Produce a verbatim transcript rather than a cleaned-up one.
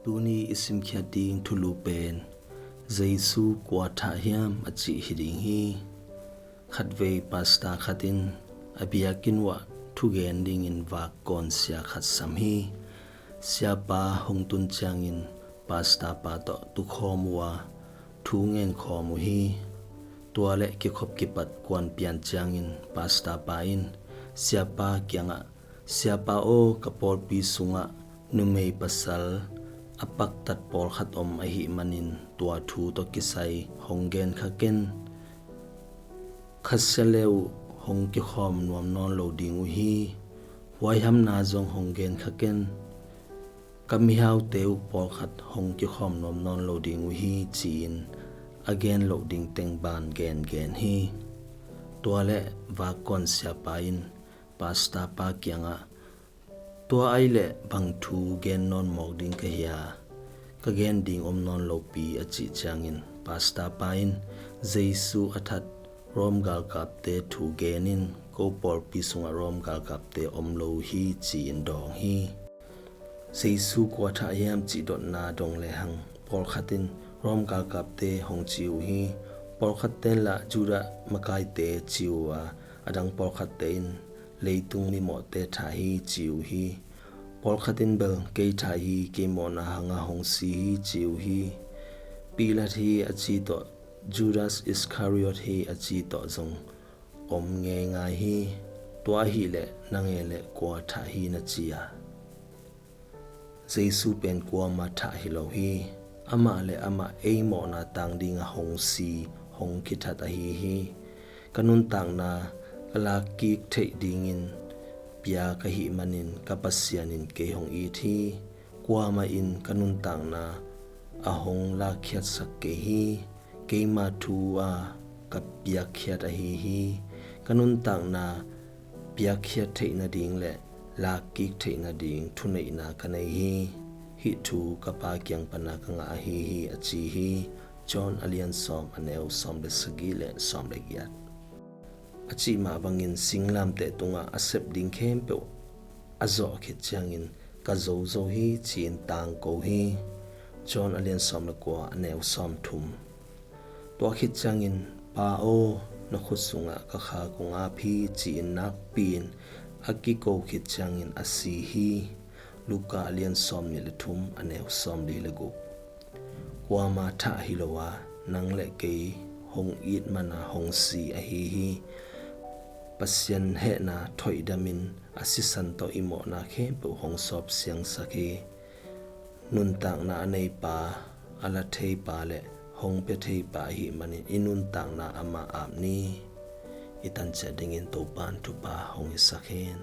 Tuni i simkhiat ding thulu pen Jesu kua thah hiam a cih hi ding hi. Khatvei pastor khat in a biakinn uah thugen dingin vakkawn sia khat sam hi. Siapa hong tun ciangin pastor pa tawh tukhawm uh a thu ngenkhawm uh hi. Tua le kikhop kipat kuan pian ciangin pastor pa in siapa kiangah, "Siapa aw, ka pawlpi sungah numei pasal a paktat pawlkhat om ahih manin tua thu tawh kisai hong genkha ken. Khasia le uh hong kikhawm nuam nawn lo ding uh hi. Huaihamna zong hong genkha ken. Ka mihaute uh pawlkhat hong kikhawm nuam nawn lo ding uh hi," ci-in a gen loh ding teng ban gengen hi. Tua le vakkawn siapa in pastor pa kiangah, "Tua ahih leh bang thu gen nawn mawk ding ka hia? Ka gen ding om nawn lopi," a cih ciangin pastor pa in, "Jesu a that Rom galkapte thu gen in, ko pawlpi sungah Rom galkapte om lo uh hi," ci-in dawng hi. Jesu kua thah hiam cih dotna dong lehang pawlkhat in Rom galkapte hong ci uh hi. Pawlkhatte in lah Judah makaite ci uh a, a dang pawlkhatte in leitung mimawhte thah hi ci uh hi. Pawlkhat in bel, "Kei thah hi, kei mawhna hangah hong si hi," ci uh hi. Pilat hi a ci tawh, Judas Iskariot hi a ci tawh zong om ngeingai hi. "Tua ahih leh nang e le kua thah hi na ci a?" Jesu pen kuama thah hi lo hi. Amah le amah ei mawhna tang dingah hong si, hong kithat ahi hi. Ka nuntakna ka lakkik theih dingin pia ka hih manin ka Pasian in kei hong it hi. Kuamah in ka nuntakna a hong lakkhiatsak kei hi. Keima thu a ka piakkhiat ahi hi. Ka nuntakna piakkhiat theih nading le lakkik theih nading thuneihna ka nei hi. Hih thu ka Pa kiang pana ka ngah ahi hi, a ci hi. John a lian sawm, a neu sawm le sagih le sawm le giat. A cih mah bangin singlamteh tungah a sep ding khempeuh a zawh khit ciangin ka zozo hi ci-in tangko hi. John a lian sawm le kua, a neu sawm thum. Tua khit ciangin, "Pa aw, na khut sungah ka kha kong ap hi," ci-in nakpi-in a kiko khit ciangin a si hi. Luka a lian sawm nih le thum, a neu sawm li le guk. Kuama thah hi lo a, nang le kei hong it mana hong si ahi hi. Pasian hehna thoihdam in a sisan tawh i mawhna khempeuh hong sawp siangsak hi. Nuntakna a neipa, a la theipa le hong pia theipa ahih manin i nuntakna amah ap ni. I tan ciat dingin Topa'n thupha hong hisak hen.